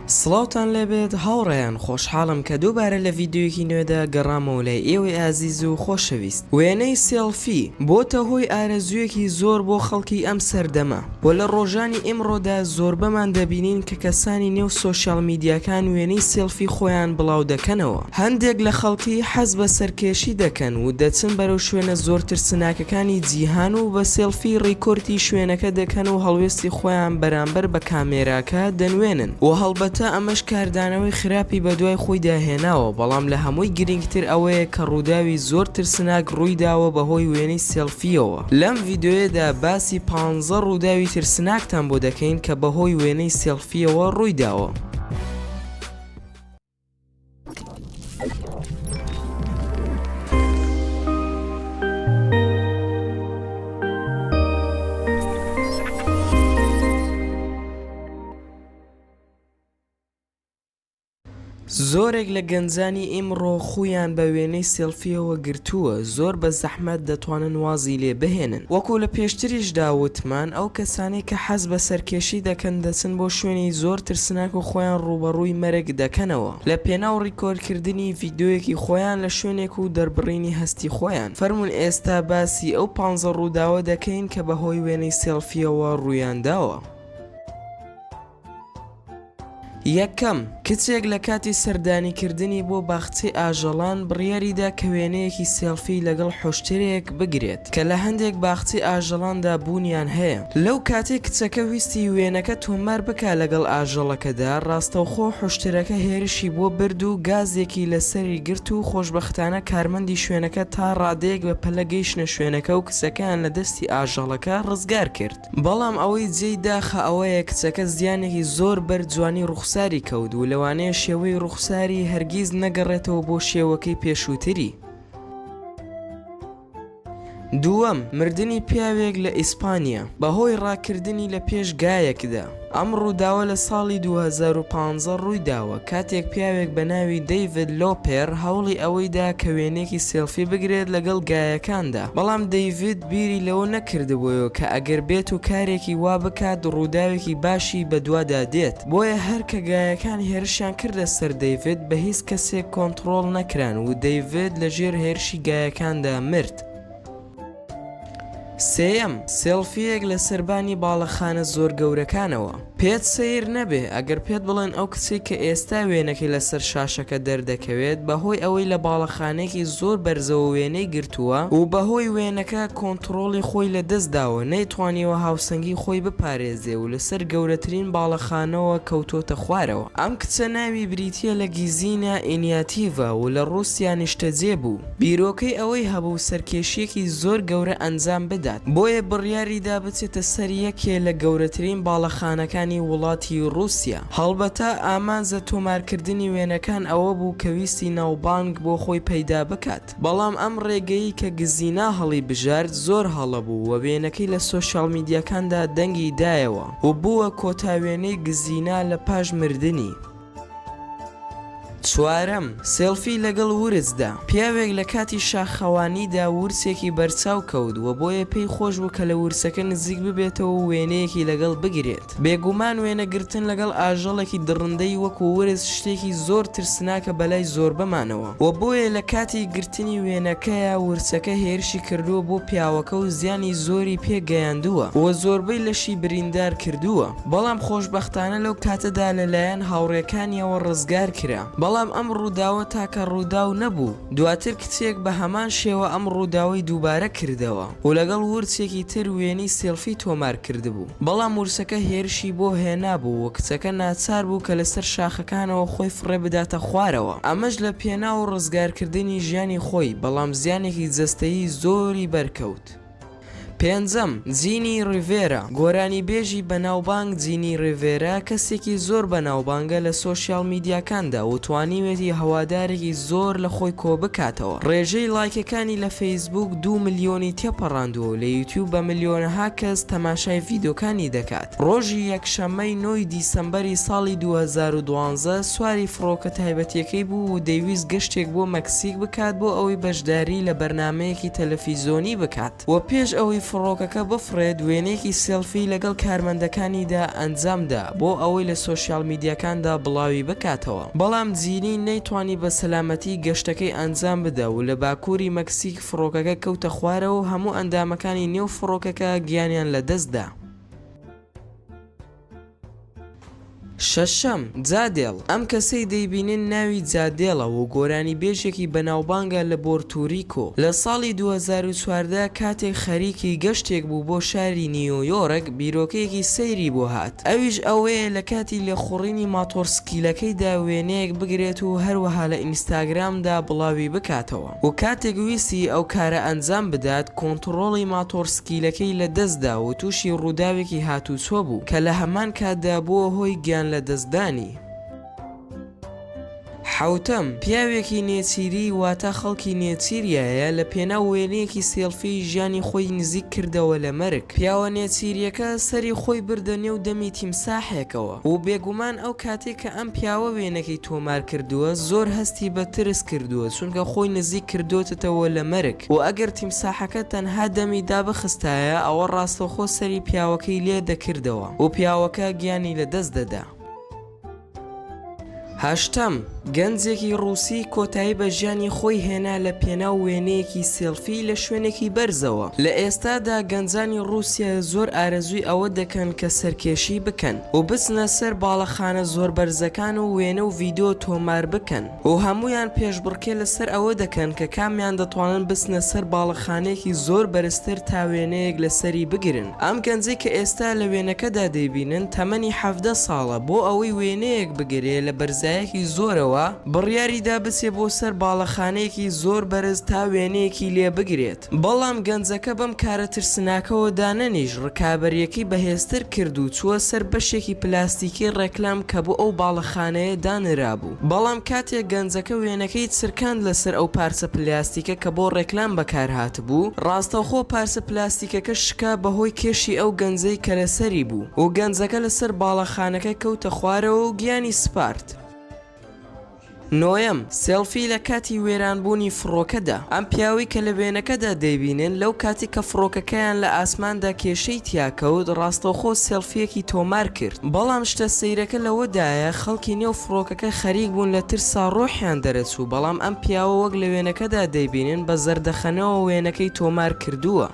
سڵاوتان لێبێت هاوڕێیان خۆشحاڵم کە دووبارە لە ڤیدیۆیەکی نوێدا گەڕامەوە لای ئێوەی ئازیز و خۆشەویست. وێنەی سێڵفی بۆتە هۆی ئارەزوویەکی زۆر بۆ خەڵکی ئەم سەردەمە و لە ڕۆژانی ئیمڕۆدا زۆربەمان دەبینین کە کەسانی نێو سۆشیال میدیاکان وێنەی سێڵفی خۆیان بڵاو دەکەنەوە. هەندێک لە خەڵکی حەز بە سەرکێشی دەکەن و دەچن بەرەو شوێنە زۆر ترسناکەکانی جیهان و بە سێڵفی ڕیکۆردی شوێنەکە دەکەن و هەڵوێستی خۆیان بەرامبەر بە کامێراکە دەنوێنن و هەڵبەتە ئەمەش کاردانەوەی خراپی بەدوای خۆیدا هێناوە، بەڵام لە هەمووی گرینگتر ئەوەیە کە ڕووداوی زۆر ترسناک ڕوویداوە بەهۆی وێنەی سێڵفییەوە. لەم ڤیدیۆیەدا باسی پانزە ڕووداوی ترسناکتان بۆ دەکەین کە بەهۆی وێنەی سێڵفییەوە ڕوویداوە. زۆرێک لە گەنجانی ئیمڕۆ خوویان بە وێنەی سێڵفییەوە گرتووە، زۆر بە زەحمەت دەتوانن وازی لێ بهێنن. وەکو لە پێشتریشدا وتمان، ئەو کەسانەی کە حەز بە سەرکێشی دەکەن دەچن بۆ شوێنی زۆر ترسناک و خۆیان ڕووبەڕووی مەرگ دەکەنەوە لە پێناو ڕیکۆردکردنی ڤیدیۆیەکی خۆیان لە شوێنێک و دەربڕینی هەستی خۆیان. فەرموون ئێستا باسی ئەو پانزە ڕووداوە دەکەین کە بەهۆی وێنەی سێڵفییەوە ڕوویانداوە. یەکەم، کچێک لە کاتی سەردانیکردنی بۆ باخچەی ئاژەڵان بڕیاریدا کە وێنەیەکی سێڵفی لەگەڵ حوشترێک بگرێت کە لە هەندێک باخچەی ئاژەڵاندا بوونیان هەیە. لەو کاتەی کچەکە ویستی وێنەکە تۆمار بکا لەگەڵ ئاژەڵەکەدا، ڕاستەوخۆ حوشترەکە هێرشی بۆ برد و گازێکی لەسەری گرت و خۆشبەختانە کارمەندی شوێنەکە تا ڕادەیەک بە پەلە گەیشتنە شوێنەکە و کچەکەیان لە دەستی ئاژەڵەکە ڕزگار کرد. بەڵام ئەوەی جێی داخە ئەوەیە کچەکە زیانێکی زۆر بەر جوانی ڕوخساری کەوت و لەوانەیە شێوەی ڕوخساری هەرگیز نەگەڕێتەوە بۆ شێوەکەی پێشووتری. دووەم، مردنی پیاوێک لە ئیسپانیا بەهۆی ڕاکردنی لە پێش گایەکدا. ئەم ڕووداوە لە ساڵی 2015 ڕوویداوە کاتێک پیاوێک بە ناوی دەیڤد لۆپێر هەوڵی ئەوەی دا کە وێنەیەکی سێڵفی بگرێت لەگەڵ گایەکاندا، بەڵام دەیڤد بیری لەوە نەکردبوویەوە کە ئەگەر بێت و کارێکی وا بکات ڕووداوێکی باشی بەدوادا دێت، بۆیە هەر کە گایەکان هێرشیان کردە سەر دەیڤد بە هیچ کەسێک کۆنتڕۆڵ نەکران و دەیڤد لەژێر هێرشی گایەکاندا مرد. سێیەم، سێڵفییەک لە سەربانی باڵەخانە زۆر گەورەکانەوە. پێت سەیر نەبێ ئەگەر پێت بڵێن ئەو کچەی کە ئێستا وێنەکەی لەسەر شاشەکە دەردەکەوێت بەهۆی ئەوەی لە باڵەخانەیەکی زۆر بەرزەوە وێنەی گرتووە و بەهۆی وێنەکە کۆنتڕۆڵی خۆی لەدەستداوە نەیتوانیوە هاوسەنگی خۆی بپارێزێ و لەسەر گەورەترین باڵەخانەوە کەوتۆتە خوارەوە. ئەم کچە ناوی بریتییە لە گیزینا ئینیاتیڤا و لە ڕووسیا نیشتەجێ بوو. بیرۆکەی ئەوەی هەبوو سەرکێشییەکی زۆر گەورە ئەنجام بدات، بۆیە بڕیاریدا بچێتە سەر یەکێ لە گەورەترین باڵەخانەکانی وڵاتی ڕووسیا. هەڵبەتە ئامانج لە تۆمارکردنی وێنەکان ئەوە بوو کە ویستی ناوبانگ بۆ خۆی پەیدا بکات، بەڵام ئەم ڕێگەیەی کە گزینا هەڵیبژارد زۆر هەڵە بوو و وێنەکەی لە سۆشیاڵ میدیاکاندا دەنگی دایەوە و بووە کۆتا وێنەی گزینا لە پاش مردنی. چوارەم، سێڵفی لەگەڵ ورچدا، پیاوێک لە کاتی شاخەوانیدا ورچێکی بەرچاو کەوت و بۆیە پێی خۆش بوو کە لە ورچەکە نزیک ببێتەوە و وێنەیەکی لەگەڵ بگرێت. بێگومان وێنەگرتن لەگەڵ ئاژەڵێکی دڕندەی وەکو ورچ شتێکی زۆر ترسناکە بەلای زۆربەمانەوە و بۆیە لە کاتی گرتنی وێنەکەیا ورچەکە هێرشی کردووە بۆ پیاوەکە و زیانی زۆری پێ گەیاندووە و زۆربەی لەشی بریندار کردووە. بەڵام خۆشبەختانە لەو کاتەدا لەلایەن هاوڕێکانیەوە ڕزگار کرا، بەڵام ئەم ڕووداوە تاکە ڕووداو نەبوو، دواتر کچێک بە هەمان شێوە ئەم ڕووداوەی دووبارە کردەوە و لەگەڵ ورچێکی تر وێنەی سێڵفی تۆمار کردبوو، بەڵام ورچەکە هێرشی بۆ هێنابوو و کچەکە ناچار بوو کە لەسەر شاخەکانەوە خۆی فڕێ بداتە خوارەوە، ئەمەش لە پێناو ڕزگارکردنی ژیانی خۆی، بەڵام زیانێکی جەستەیی زۆری بەرکەوت. پێنجەم، جینی ڕیڤێرا، گۆرانیبێژی بەناوبانگ جینی ڕیڤێرا کەسێکی زۆر بەناوبانگە لە سۆشیاڵ میدیاکاندا و توانیوێتی هەوادارێکی زۆر لە خۆی کۆبکاتەوە، ڕێژەی ڵایکەکانی لە فەیسبووک دوو ملیۆنی تێپەڕاندووە و لە یوتیوب بە ملیۆنەها کەس تەماشای ڤیدۆکانی دەکات. ڕۆژی یەکشەممەی نۆ ی دیسەمبەری ساڵی 2012 سواری فڕۆکە تایبەتیەکەی بوو و دەیویست گەشتێک بۆ مەکسیک بکات بۆ ئەوەی بەشداری لە بەرنامەیەکی تەلەفیزۆنی بکات و پێش ئەوەی. فڕۆکەکە بفڕێت وێنەیەکی سێڵفی لەگەڵ کارمەندەکانیدا ئەنجامدا بۆ ئەوەی لە سۆشیال میدیاکاندا بڵاوی بکاتەوە، بەڵام جینی نەیتوانی بە سەلامەتی گەشتەکەی ئەنجام بدا و لە باکووری مەکسیک فڕۆکەکە کەوتە خوارەوە و هەموو ئەندامەکانی نێو فڕۆکەکە گیانیان لەدەستدا. شەشەم، جادێڵ، ئەم کەسەی دەیبینن ناوی جادێڵە و گۆرانیبێژێکی بەناوبانگە لە بۆرتوریکۆ. لە ساڵی 2014 کاتێک خەریکی گەشتێک بوو بۆ شاری نیویۆرک بیرۆکەیەکی سەیری بۆ هات ئەویش ئەوەیە لە کاتی لێخوڕینی ماتۆڕسکیلەکەیدا وێنەیەک بگرێت و هەروەها لە ئینستاگرامدا بڵاوی بکاتەوە. و کاتێک ویستی ئەو کارە ئەنجام بدات کۆنتڕۆڵی ماتۆڕسکیلەکەی لە دەستدا و تووشی ڕووداوێکی هاتووچۆ بوو کە لە هەمان کاتدا بووە هۆی گیان لە دەستدانی. حەوتەم، پیاوێکی نێچیری واتە خەڵکی نێچیریایە لە پێناو وێنەیەکی سێڵفی ژیانی خۆی نزیک کردەوە لە مەرگ. پیاوە نێچیریەکە سەری خۆی بردە نێو دەمی تیمساحێکەوە و بێگومان ئەو کاتەی کە ئەم پیاوە وێنەکەی تۆمار کردووە زۆر هەستی بە ترس کردووە چونکە خۆی نزیک کردۆتەتەوە لە مەرگ و ئەگەر تیمساحەکە تەنها دەمی دابخستایە ئەوە ڕاستەوخۆ سەری پیاوەکەی لێ دەکردەوە و پیاوەکە گیانی لە دەست دەدا. هەشتەم، گەنجێکی ڕووسی کۆتایی بە ژیانی خۆی هێنا لە پێناو وێنەیەکی سێڵفی لە شوێنێکی بەرزەوە. لە ئێستادا گەنجانی ڕووسیا زۆر ئارەزووی ئەوە دەکەن کە سەرکێشی بکەن و بچنە سەر باڵەخانە زۆر بەرزەکان و وێنە و ڤیدیۆ تۆمار بکەن و هەموویان پێشبڕکێ لەسەر ئەوە دەکەن کە کامیان دەتوانن بچنە سەر باڵەخانەیەکی زۆر بەرزتر تا وێنەیەک لەسەری بگرن. ئەم گەنجەی کە ئێستا لە وێنەکەدا دەیبینن تەمەنی 17 ساڵە، بۆ ئەوەی وێنەیەک بگرێ لە بەرزایەکی زۆرەوە، بڕیاریدا بچێ بۆ سەر باڵەخانەیەکی زۆر بەرز تا وێنەیەکی لێ بگرێت، بەڵام گەنجەکە بەم کارە ترسناکەوە دانەنیشت، ڕکابەرییەکەی بەهێزتر کرد و چووە سەر بەشێکی پلاستیکی ڕێکلام کە بۆ ئەو باڵەخانەیە دانرابوو، بەڵام کاتێک گەنجەکە وێنەکەی چرکاند لەسەر ئەو پارچە پلاستیکە کە بۆ ڕێکلام بەکارهاتبوو، ڕاستەوخۆ پارچە پلاستیکەکە شکا بەهۆی کێشی ئەو گەنجەی کە لەسەری بوو و گەنجەکە لەسەر باڵەخانەکە کەوتە خوارەوە و گیانی سپارد. نۆیەم، سێڵفی لە کاتی وێرانبوونی فڕۆکەدا، ئەم پیاوەی کە لە وێنەکەدا دەیبینن لەو کاتەی کە فڕۆکەکەیان لە ئاسماندا کێشەی تیا کەوت ڕاستەوخۆ سێڵفییەکی تۆمار کرد، بەڵام شتە سەیرەکە لەوەدایە خەڵکی نێو فڕۆکەکە خەریک بوون لە ترسا ڕۆحیان دەرەچوو، بەڵام ئەم پیاوە وەک لە وێنەکەدا دەیبینن بە زەردەخەنەوە وێنەکەی تۆمار کردووە.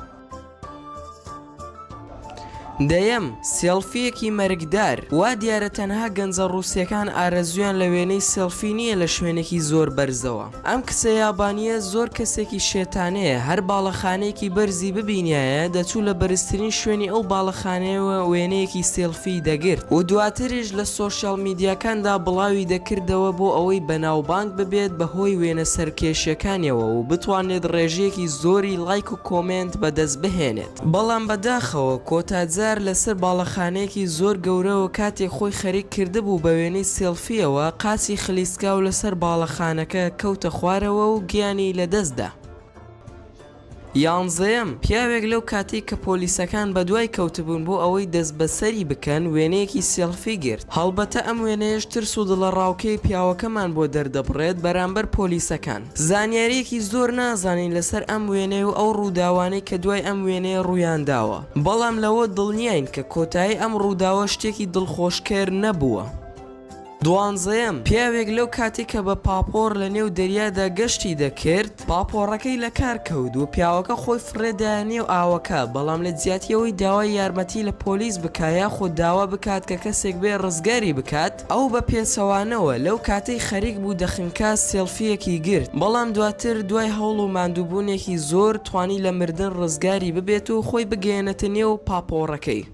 دەیەم، سێڵفییەکی مەرگدار، وا دیارە تەنها گەنجە ڕووسییەکان ئارەزوویان لە وێنەی سێڵفی نییە لە شوێنێکی زۆر بەرزەوە. ئەم کچە یابانییە زۆر کەسێکی شێتانەیە، هەر باڵەخانەیەکی بەرزی ببینیایە دەچوو لە بەرزترین شوێنی ئەو باڵەخانەیەوە وێنەیەکی سێڵفی دەگرت و دواتریش لە سۆشیاڵ میدیاکاندا بڵاوی دەکردەوە بۆ ئەوەی بەناوبانگ ببێت بەهۆی وێنە سەرکێشیەکانیەوە و بتوانێت ڕێژەیەکی زۆری لایک و کۆمێنت بەدەست بهێنێت. بەڵام بەداخەوە کۆتا جار لەسەر باڵەخانەیەکی زۆر گەورەوە کاتێک خۆی خەریک کردبوو بە وێنەی سێڵفیەوە قاچی خلیسکا و لەسەر باڵەخانەکە کەوتە خوارەوە و گیانی لەدەستدا. یانزەیەم، پیاوێک لەو کاتەی کە پۆلیسەکان بەدوای کەوتبوون بۆ ئەوەی دەستبەسەری بکەن وێنەیەکی سێڵفی گرت، هەڵبەتە ئەم وێنەیەش ترس و دڵەڕاوکێی پیاوەکەمان بۆ دەردەبڕێت بەرامبەر پۆلیسەکان. زانیارییەکی زۆر نازانین لەسەر ئەم وێنەیە و ئەو ڕووداوانەی کە دوای ئەم وێنەیە ڕوویانداوە، بەڵام لەوە دڵنیاین کە کۆتایی ئەم ڕووداوە شتێکی دڵخۆشکەر نەبووە. دوانزەیەم، پیاوێک لەو کاتەی کە بە پاپۆڕ لە نێو دەریادا گەشتی دەکرد، پاپۆڕەکەی لە کار کەوت و پیاوەکە خۆی فڕێدایە نێو ئاوەکە، بەڵام لە جیاتی ئەوەی داوای یارمەتی لە پۆلیس بکا یاخود داوا بکات کە کەسێک بێ ڕزگاری بکات، ئەو بە پێچەوانەوە لەو کاتەی خەریک بوو دەخنکا سێڵفییەکی گرت، بەڵام دواتر دوای هەوڵ و ماندووبوونێکی زۆر توانی لە مردن ڕزگاری ببێت و خۆی بگەیەنێتە نێو پاپۆڕەکەی.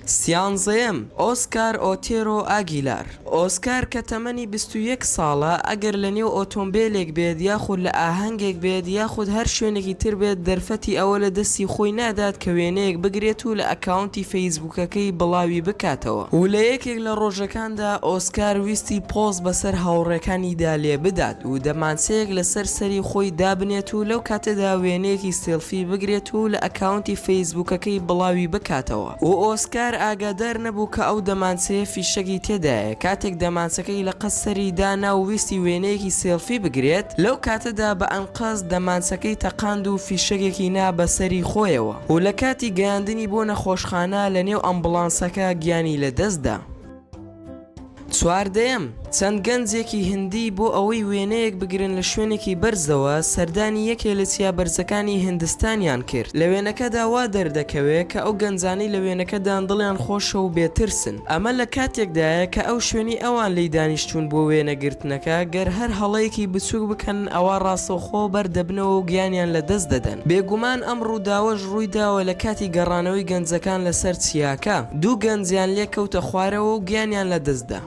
سیانزەیەم، ئۆسکار ئۆتێرۆ ئاگیلار، ئۆسکار کە تەمەنی 21 ساڵە، ئەگەر لە نێو ئۆتۆمبێلێک بێت یاخود لە ئاهەنگێک بێت یاخود هەر شوێنێکی تر بێت دەرفەتی ئەوە لە دەستی خۆی نادات کە وێنەیەک بگرێت و لە ئەکاونتی فەیسبووکەکەی بڵاوی بکاتەوە و لە یەکێک لە ڕۆژەکاندا ئۆسکار ویستی پۆز بەسەر هاوڕێکانیدا لێ بدات و دەمانچەیەک لەسەر سەری خۆی دابنێت و لەو کاتەدا وێنەیەکی سێڵفی بگرێت و لە ئەکاونتی فەیسبووکەکەی بڵاوی بکاتەوە و ئۆسکار. دیار ئاگادار نەبوو کە ئەو دەمانچەیە فیشەکی تێدایە، کاتێک دەمانچەکەی لە قەد سەری دانا و ویستی وێنەیەکی سێڵفی بگرێت، لەو کاتەدا بە ئەنقەست دەمانچەکەی تەقاند و فیشەکێکی نا بە سەری خۆیەوە و لە کاتی گەیاندنی بۆ نەخۆشخانە لە نێو ئەمبوڵانسەکە گیانی لە دەست دا. چواردەیەم، چەند گەنجێکی هندی بۆ ئەوەی وێنەیەک بگرن لە شوێنێکی بەرزەوە سەردانی یەکێ لە چیا بەرزەکانی هندستانیان کرد، لە وێنەکەدا وا دەردەکەوێ کە ئەو گەنجانەی لە وێنەکەدان دڵیان خۆشە و بێ ترسن، ئەمە لە کاتێکدایە کە ئەو شوێنەی ئەوان لێی دانیشتوون بۆ وێنەگرتنەکە گەر هەر هەڵەیەکی بچووک بکەن ئەوا ڕاستەوخۆ بەر دەبنەوە و گیانیان لە دەست دەدەن. بێگومان ئەم ڕووداوەش ڕوویداوە لە کاتی گەڕانەوەی گەنجەکان لەسەر چیاکە، دوو گەنجیان لێ کەوتە خوارەوە و گیانیان لە دەست دا.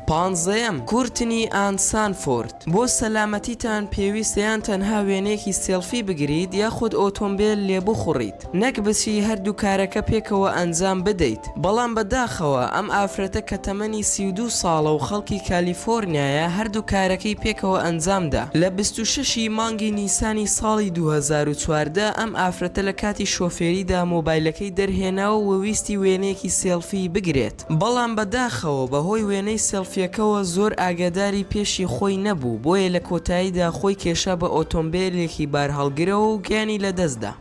پانزەیەم، کورتنی ئان سانفۆرد، بۆ سەلامەتیتان پێویستە یان تەنها وێنەیەکی سێڵفی بگریت یاخود ئۆتۆمبێل لێبخوڕیت، نەک بچی هەردوو کارەکە پێکەوە ئەنجام بدەیت، بەڵام بە داخەوە ئەم ئافرەتە کە تەمەنی 32 ساڵە و خەڵکی کالیفۆرنیایە هەردوو کارەکەی پێکەوە ئەنجام دا. لە 26 ی مانگی نیسانی ساڵی 2014 ئەم ئافرەتە لە کاتی شۆفێریدا مۆبایلەکەی دەرهێنا و ویستی وێنەیەکی سێڵفی بگرێت، بەڵام بە داخەوە بە هۆی وێنەی سێڵفیەکەوە زۆر ئاگاداری پێشی خۆی نەبوو بۆیە لە کۆتاییدا خۆی کێشا بە ئۆتۆمبێلێکی بارهەڵگرەوە و گیانی لەدەستدا.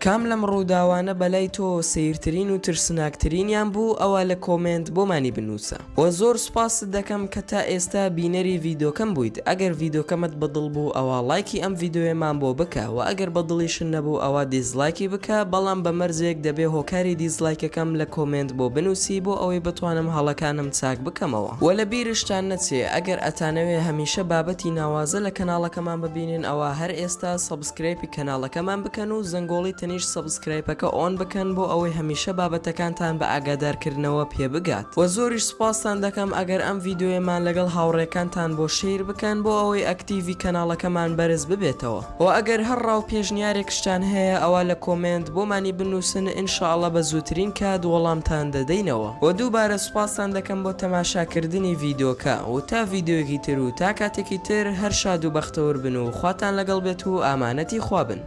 کام لەم ڕووداوانە بەلای تۆوە سەیرترین و ترسناکترینیان بوو ئەوا لە comment بۆمانی بنووسە وە زۆر سوپاست دەکەم کە تا ئێستا بینەری ڤیدۆکەم بوویت ئەگەر ڤیدۆکەمت بەدڵ بوو ئەوا ڵایکی ئەم ڤیدۆیەمان بۆ بکە وە ئەگەر بەدڵیشت نەبوو ئەوا dislike ی بکە بەڵام بە مەرجێک دەبێ هۆکاری dislike ەکەم لە comment بۆ بنووسی بۆ ئەوەی بتوانم هەڵەکانم چاک بکەمەوە وە لە بیرشتان نەچێ ئەگەر ئەتانەوێ هەمیشە بابەتی ناوازە لە کەناڵەکەمان ببینن ئەوا هەر ئێستا subscribe ی کەناڵەکەمان بکەن و زەنگۆڵی تەنیشت subscribe ەکە on بکەن بۆ ئەوەی هەمیشە بابەتەکانتان بە ئاگادارکردنەوە پێ بگات وە زۆریش سوپاستان دەکەم ئەگەر ئەم ڤیدیۆیەمان لەگەڵ هاوڕێکانتان بۆ share بکەن بۆ ئەوەی active ی کەناڵەکەمان بەرز ببێتەوە وە ئەگەر هەر ڕاو پێشنیارێکشتان هەیە ئەوا لە comment بۆمانی بنوسن ان شاء اللە بە زووترین کات وەڵامتان دەدەینەوە وە دووبارە سوپاستان دەکەم بۆ تەماشاکردنی ڤیدۆکە و تا ڤیدۆیەکی تر و تا کاتێکی تر هەر شاد و بەختەوەر بن و خواتان لەگەڵ بێت و ئامانەتی خوا بن.